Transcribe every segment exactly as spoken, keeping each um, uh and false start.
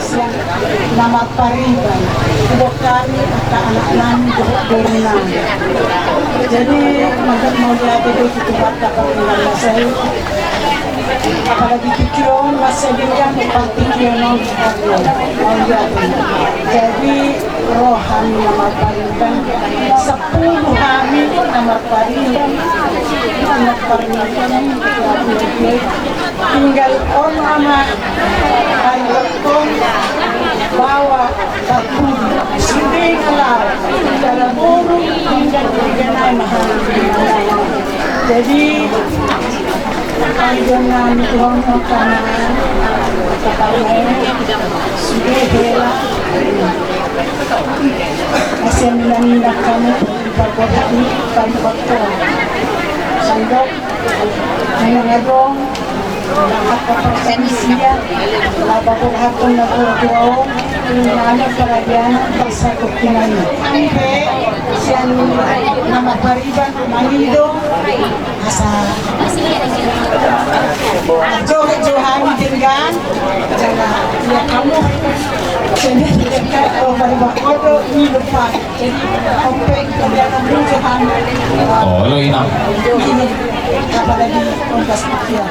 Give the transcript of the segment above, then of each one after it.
Sian na marpariban, tu hami angka anak nami dohot boru nami. Jadi, mauliate do tu Tuhanta pardenggan na saut. Apalagi tingki on, mansai denggan partingkian on. Mauliate. Jadi, ro hami na marpariban, sampulu hami na marpariban, na marpariban. Tinggal on ma parhitean baoa, parpudi, sude na laho, jala boru, tinggal tiga nama. Jadi, panjang nami Tuhan, makanan, kepala, sude hela. Masih minang-minang kamu, pagoda ni, pagoda. Sandok. Ai na adong, na hata parsanisia, na paborhathon na borgoa on, na paradiana, parsatuhon i. Hami pe, sian na marpariban, mangido, asa. Joget jo hami denggan, jala, ia hamu. Jadi, denggan, o, pariban odo, ngido pa. Jadi, ope, kemudian muncul hami. Olo, inang. Apalagi ongkas makia.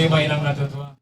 Baenan